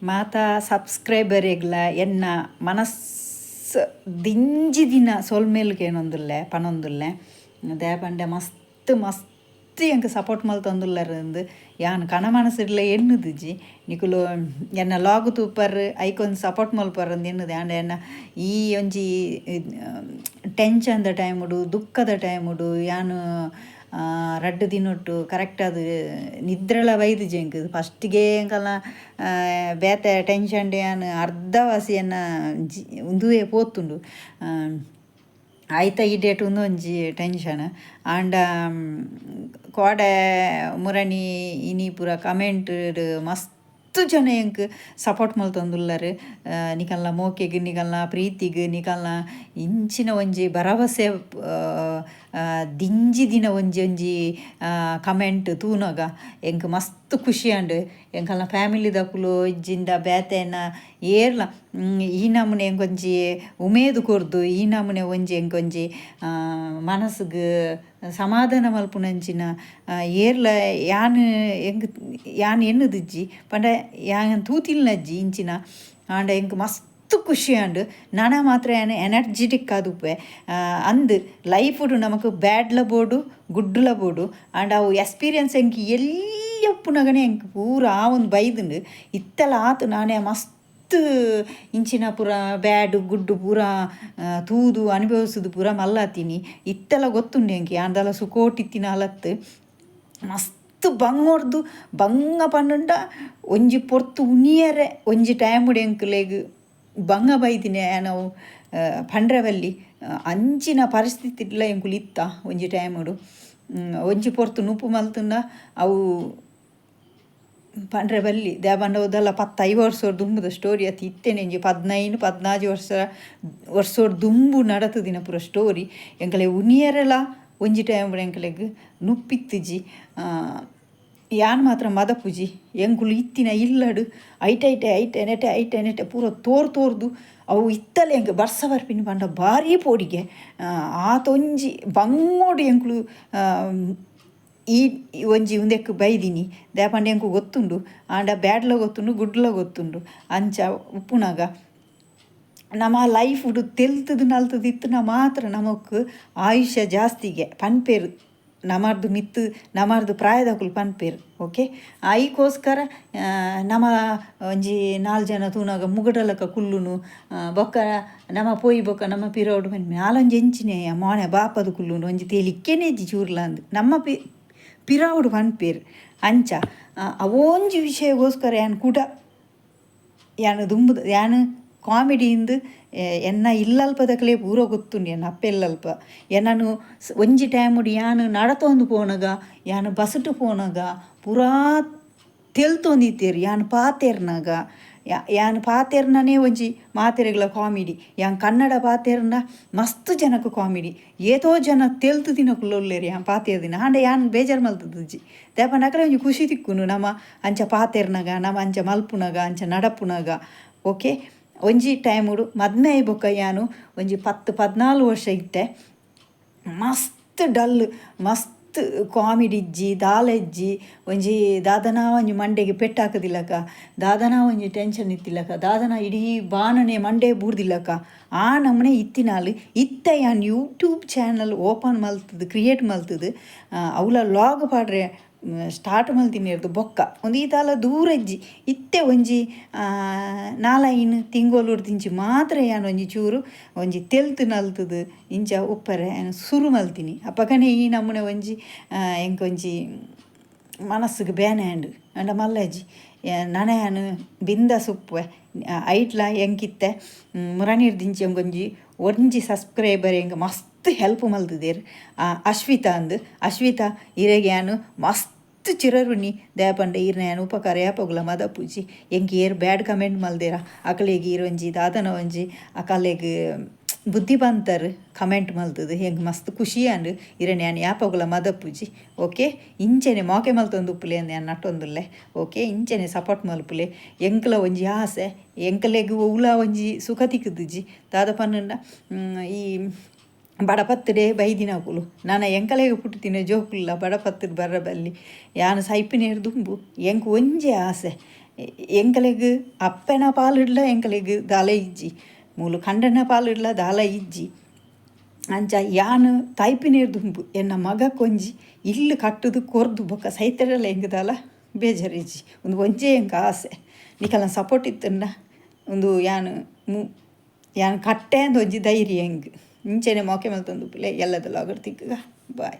ಮಾತಾ ಸಬ್ಸ್ಕ್ರೈಬರ್ ಎನ್ನ ಮನಸ್ ದಿಂಜಿ ದಿನ ಸೊಲ್ಮೇಲ್ಗೆ ಏನೊಂದುಲ್ಲೆ ಪನೊಂದುಲ್ಲೆ ದೇಪಂಡೆ ಮಸ್ತ್ ಮಸ್ತ್ ಎಂಕ್ ಸಪೋರ್ಟ್ ಮಲ್ತೊಂದುಲ್ಲೆರ್ ಯಾನ್ ಕಣ ಮನಸ್ಸಿಡ್ಲ ಎನ್ನುದಿಜ್ಜಿ ನಿಕುಲು ಎನ್ನ ಲಾಗ್ ತೂಪರ್ ಐಕೊಂದು ಸಪೋರ್ಟ್ ಮಲ್ಪರ್ ಅಂದ್ ಎನ್ನುದು. ಆಂಡ ಎನ್ನ ಈ ಒಂಜಿ ಟೆನ್ಷನ್ದ ಟೈಮುಡು ದುಃಖದ ಟೈಮುಡು ಯಾನ್ ರಡ್ಡ್ ದಿನೊಟ್ಟು ಕರೆಕ್ಟ್ ಅದು ನಿದ್ರೆಲ ಬೈದಿಜಿ ಎಂಕ್. ಫಸ್ಟಿಗೆ ಎಂಕಲ್ನ ಬೇತೆ ಟೆನ್ಷನ್ ಯಾನ್ ಅರ್ಧ ವಾಸಿ ಎನ್ನ ಜಿ ಉಂದುವೇ ಪೋತುಂಡು. ಆಯ್ತ ಈ ಡೇಟ್ ಉಂದೊಂಜಿ ಟೆನ್ಷನ್. ಆಂಡ ಕೋಡೆ ಮುರಣಿ ಇನಿ ಪೂರ ಕಮೆಂಟ್ ಮಸ್ತ್ ಜನ ಎಂಕ್ ಸಪೋರ್ಟ್ ಮಲ್ತೊಂದುಲ್ಲೆರ್. ನಿಕಲ್ನ ಮೋಕೆಗ್ ನಿಕಲ್ನ ಪ್ರೀತಿಗ್ ನಿಕಲ್ನ ಇಂಚಿನ ಒಂಜಿ ಭರವಸೆ ದಿಂಜಿ ದಿನ ಒಂಜಿ ಒಂಜಿ ಕಮೆಂಟ್ ತೂನಗ ಎಂಕ್ ಮಸ್ತ್ ಖುಷಿ ಆಂಡ್. ಎಂಕಲ್ನ ಫ್ಯಾಮಿಲಿದಕುಲು ಇಜ್ಜಿಂಡ ಬೇತೆನ ಏರ್ಲ ಈ ನಮೂನೆ ಎಂಕೊಂಜಿ ಉಮೇದು ಕೊರ್ದು ಈ ನಮೂನೆ ಒಂಜಿ ಎಂಕೊಂಜಿ ಮನಸ್ಸುಗ್ ಸಮಾಧಾನ ಮಲ್ಪುನಂಚಿನ ಏರ್ಲ ಯಾನ್ ಎಂಕ್ ಯಾನ್ ಎನ್ನುದಿಜ್ಜಿ ಪಂಡ ಯಾನ್ ತೂತಿಲ್ನಜ್ಜಿ ಇಂಚಿನ. ಆಂಡ ಎಂಕ್ ಮಸ್ತ್ ಖುಷಿ ಆಂಡ್. ನನ ಮಾತ್ರ ಯಾನ್ ಎನರ್ಜೆಟಿಕ್ ಆದುಪ್ಪೆ. ಅಂದ್ ಲೈಫುಡು ನಮಕ್ ಬ್ಯಾಡ್ಲ ಬೋಡು ಗುಡ್ಡುಲ ಬೋಡು. ಆಂಡ ಅವು ಎಕ್ಸ್ಪೀರಿಯನ್ಸ್ ಎಂಕ್ ಎಲ್ಯ ಉಪ್ಪುನಗನೇ ಎಂಕ್ ಪೂರ ಆವೊಂದು ಬೈದುಂಡು. ಇತ್ತೆಲ ಆತ್ ನಾನೇ ಮಸ್ತ್ ಇಂಚಿನ ಪೂರ ಬ್ಯಾಡ್ ಗುಡ್ಡು ಪೂರ ತೂದು ಅನುಭವಿಸುದು ಪೂರ ಮಲ್ಲಾತೀನಿ. ಇತ್ತೆಲ ಗೊತ್ತುಂಡು ಎಂಕ್ ಯಾನ್ ಸುಖೋಟಿತ್ತಿನ ಅಲತ್ತು ಮಸ್ತ್ ಬಂಗೊರ್ದು ಬಂಗ ಪಂಡುಂಡ ಒಂಜಿ ಪೊರ್ತು ಉನಿಯರೆ ಒಂಜಿ ಟೈಮುಡು ಎಂಕ್ಲೆಗ್ ಬಂಗ ಬೈದಿನಿ ಯಾನವು ಪಂಡ್ರೆ ಬಲ್ಲಿ ಅಂಚಿನ ಪರಿಸ್ಥಿತಿಡ್ಲ ಎಂಕುಲು ಇತ್ತ ಒಂಜಿ ಟೈಮುಡು. ಒಂಜಿ ಪೊರ್ತು ನುಪ್ಪು ಮಲ್ತುಂಡ ಅವು ಪಂಡ್ರೆ ಬಲ್ಲಿ ದಾಯೆ ಪಂಡ 10-5 ವರ್ಷ ದುಂಬುದ ಸ್ಟೋರಿ ಅತ್ ಇತ್ತೆನೆ ಒಂಜಿ 15 14 ವರ್ಷ ವರ್ಷೋಡ್ ದುಂಬು ನಡತುದಿನ ಪೂರ ಸ್ಟೋರಿ. ಎಂಕಲೆ ಉನಿಯರೆಲ ಒಂಜಿ ಟೈಮ್ ಎಂಕಲೆಗ್ ನುಪ್ಪಿತ್ತಿಜಿ. ಯಾನ್ ಮಾತ್ರ ಮದಪುಜಿ ಎಂಕುಲು ಇತ್ತಿನ ಇಲ್ಲಡು ಐಟೆ ಐಟೆ ಐಟೆ ನೆಟೆ ಐಟೆ ನೆಟೆ ಪೂರ ತೋರ್ ತೋರ್ದು ಅವು ಇತ್ತಲೆ ಎಂಕ್ ಬರ್ಸ ಬರ್ಪಿನಿ ಪಂಡ ಭಾರೀ ಪೋಡಿಗೆ. ಆತೊಂಜಿ ಬಂಗೋಡು ಎಂಕುಲು ಈ ಒಂಜಿ ಉಂದೆಕ್ ಬೈದಿನಿ. ದಾಯೆ ಪಂಡ ಎಂಕ್ ಗೊತ್ತುಂಡು ಆಂಡ ಬ್ಯಾಡ್ಲ ಗೊತ್ತುಂಡು ಗುಡ್ಲ ಗೊತ್ತುಂಡು. ಅಂಚ ಉಪ್ಪುನಗ ನಮ ಲೈಫುಡು ತೆಲ್ತುದು ನಲ್ತುದು ಇತ್ತುನ ಮಾತ್ರ ನಮಕ್ ಆಯುಷ್ಯ ಜಾಸ್ತಿಗೆ ಪನ್ಪೇರು. ನಮರ್ದು ಮಿತ್ತು ನಮರ್ದು ಪ್ರಾಯದಕುಲು ಪನ್ಪೇರು. ಓಕೆ, ಐಕೋಸ್ಕರ ನಮ ಒಂಜಿ ನಾಲ್ ಜನ ತೂನಗ ಮುಗಡಲಕ ಕುಲ್ಲುನು ಬೊಕ್ಕ ನಮ ಪೋಯಿ ಬೊಕ್ಕ ನಮ್ಮ ಪಿರೋಡು ನಾಲೊಂಜಿ ಎಂಚಿನೆ ಮೋನೆ ಬಾಪದ ಕುಲ್ಲುನು ಒಂಜಿ ತೇಲಿಕ್ಕೆನೆ ಇಜ್ಜಿ ಚೂರ್ಲಾಂದು ನಮ್ಮ ಪಿರಾವುಡು ಪನ್ಪೇರು. ಅಂಚ ಅವೊಂಜಿ ವಿಷಯಗೋಸ್ಕರ ಯಾನ್ ಕುಡ ಯಾನ್ ದುಂಬುದ ಯಾನ್ ಕಾಮಿಡಿಂದು ಎನ್ನ ಇಲ್ಲಲ್ಪದಕಲೇ ಪೂರ ಗೊತ್ತುಂಡು ಎನ್ನ ಅಪ್ಪೆ ಇಲ್ಲಲ್ಪ. ಎನ್ನನು ಒಂಜಿ ಟೈಮುಡು ಯಾನ್ ನಡತೊಂದು ಪೋನಗ ಯಾನ್ ಬಸ್ಸುಟು ಪೋನಗ ಪೂರಾ ತೆಲ್ತೊಂದಿತ್ತೆರ್. ಯಾನ್ ಪಾತೆರ್ನಗ ಯಾನ್ ಪಾತೆರ್ನನೇ ಒಂಜಿ ಮಾತೆರೆಗ್ಲ ಕಾಮಿಡಿ. ಯಾನ್ ಕನ್ನಡ ಪಾತೆರ್ನ ಮಸ್ತ್ ಜನಕ್ ಕಾಮಿಡಿ. ಏತೋ ಜನ ತೆಲ್ತು ದಿನಕುಲು ಉಲ್ಲೆರ್ ಯಾನ್ ಪಾತೆರ್ದಿನ. ಆಂಡ ಯಾನ್ ಬೇಜಾರು ಮಲ್ತುದಿಜ್ಜಿ. ದಾಯೆ ಪಂಡ ಅಕಲೆ ಒಂಜಿ ಖುಷಿ ತಿಕ್ಕುನು ನಮ ಅಂಚ ಪಾತೆರ್ನಗ ನಮ ಅಂಚ ಮಲ್ಪುನಗ ಅಂಚ ನಡಪುನಗ. ಓಕೆ, ಒಂಜಿ ಟೈಮುಡು ಮದ್ಮೆ ಆಯಿ ಬೊಕ್ಕ ಯಾನು ಒಂಜಿ 10-14 ವರ್ಷ ಇತ್ತೆ. ಮಸ್ತ್ ಡಲ್ ಮಸ್ತ್ ಕಾಮಿಡಿ ಇಜ್ಜಿ ದಾಲ ಇಜ್ಜಿ. ಒಂಜಿ ದಾದನ ಒಂಜಿ ಮಂಡೆಗೆ ಪೆಟ್ಟಾಕದಿಲ್ಲಕ ದಾದನ ಒಂಜಿ ಟೆನ್ಷನ್ ಇತ್ತಿಲ್ಲಕ ದಾದನ ಇಡೀ ಬಾಣನೆ ಮಂಡೆ ಬೂರ್ದಿಲ್ಲಕ ಆ ನಮೂನೆ ಇತ್ತಿನಾಲ್. ಇತ್ತೆ ಯಾನ್ YouTube channel open ಮಲ್ತುದು create ಮಲ್ತುದು ಅವುಲ log ಪಾಡ್ರೆ ಸ್ಟಾರ್ಟ್ ಮಲ್ತಿನೆರ್ದ್ ಬೊಕ್ಕ ಉಂದು ಈತಾಲ ದೂರ ಇಜ್ಜಿ. ಇತ್ತೆ ಒಂಜಿ ನಾಲೈನ್ ತಿಂಗೊಲುರ್ದಿಂಚಿ ಮಾತ್ರ ಯಾನ್ ಒಂಜಿ ಚೂರು ಒಂಜಿ ತೆಲ್ತ್ ನಲ್ತುದು ಇಂಚ ಉಪ್ಪರೆ ಯಾನ್ ಸುರು ಮಲ್ತಿನಿ. ಅಪಗನೆ ಈ ನಮೂನೆ ಒಂಜಿ ಎಂಕೊಂಜಿ ಮನಸ್ಸುಗು ಬೇನೆ ಆಂಡ್. ಆಂಡ ಮಲ್ಲಜ್ಜಿ ನನ ಯಾನ್ ಬಿಂದಾಸ್ ಉಪ್ಪುವೆ. ಐಟ್ಲಾ ಎಂಕಿತ್ತೆ ಮುರನಿರ್ದಿಂಚಿ ಒಂಜಿ ಒಂಜಿ ಸಬ್ಸ್ಕ್ರೈಬರ್ ಎಂಕ್ ಮಸ್ತ್ ಹೆಲ್ಪ್ ಮಲ್ತುದೆರ್. ಅಶ್ವಿತಾ ಅಂದ್ ಅಶ್ವಿತಾ ಇರೆಗ್ ಯಾನ್ ಮಸ್ತ್ ಚಿರಋಣಿ. ದಾಯೆ ಪಂಡ ಈರ್ನ ಯಾನ್ ಉಪಕಾರ ಯಾಪಗುಲ ಮದಪುಜಿ. ಎಂಕ್ ಏರ್ ಬ್ಯಾಡ್ ಕಮೆಂಟ್ ಮಲ್ದೆರ ಅಕಲೆಗ್ ಈರ್ ಒಂಜಿ ದಾದನ ಒಂಜಿ ಅಕಲೆಗ್ ಬುದ್ಧಿ ಪಂತರ್ ಕಮೆಂಟ್ ಮಲ್ತುದು ಎಂಕ್ ಮಸ್ತ್ ಖುಷಿ ಆಂಡ್. ಇರೆನ್ ಯಾನ್ ಯಾಪಗುಲ ಮದಪುಜಿ. ಓಕೆ, ಇಂಚೆನೆ ಮೋಕೆ ಮಲ್ತೊಂದು ಉಪ್ಪುಲೆ ಅಂದ್ ಯಾನ್ ನಟ್ಟೊಂದುಲ್ಲೆ. ಓಕೆ, ಇಂಚೆನೆ ಸಪೋರ್ಟ್ ಮಲ್ಪುಲೆ. ಎಂಕ್ಲ ಒಂಜಿ ಆಸೆ, ಎಂಕಲೆಗ್ ಒವ್ಲ ಒಂಜಿ ಸುಖ ತಿಕ್ಕುದುಜಿ. ದಾದ ಪನ್ನುಂಡ ಈ ಬಡಪತ್ತುಡೆ ಬೈದಿನಕುಲು ನನ ಎಂಕಲೆಗ್ ಪುಟ್ಟುದಿನ ಜೋಕುಲ್ಲ ಬಡಪತ್ತುಡು ಬರ್ರ ಬಲ್ಲಿ. ಯಾನ್ ಸೈಪಿನೇರ್ ದುಂಬು ಎಂಕ್ ಒಂಜಿ ಆಸೆ, ಎಂಕಲೆಗ್ ಅಪ್ಪೆನ ಪಾಲಿಡ್ಲ ಎಂಕಲೆಗ್ ದಾಲ ಇಜ್ಜಿ, ಮೂಲು ಕಂಡನ ಪಾಲಿಡ್ಲ ದಾಲ ಇಜ್ಜಿ. ಅಂಚ ಯಾನ್ ತೈಪಿನೇರ್ ದುಂಬು ಎನ್ನ ಮಗಕ್ಕೊಂಜಿ ಇಲ್ಲ್ ಕಟ್ಟುದು ಕೊರ್ದು ಬೊಕ್ಕ ಸೈತಡಲ ಎಂಕ್ ದಾಲ ಬೇಜಾರಿಜ್ಜಿ. ಉಂದು ಒಂಜೇ ಎಂಕ್ ಆಸೆ. ನಿಕಲ್ನ ಸಪೋರ್ಟ್ ಇತ್ತುಂಡ ಉಂದು ಯಾನ್ ಯಾನ್ ಕಟ್ಟೆ ಅಂದ್ ಒಂಜಿ ಧೈರ್ಯ ಎಂಕ್. ಇಂಚೆನೆ ಮೋಕೆ ಮಲ್ತೊಂದು ಉಪ್ಪುಲೆ. ಎಲ್ಲದ ಲಾಗರ್ ತಿಕ್ಕುಗ. ಬಾಯ್.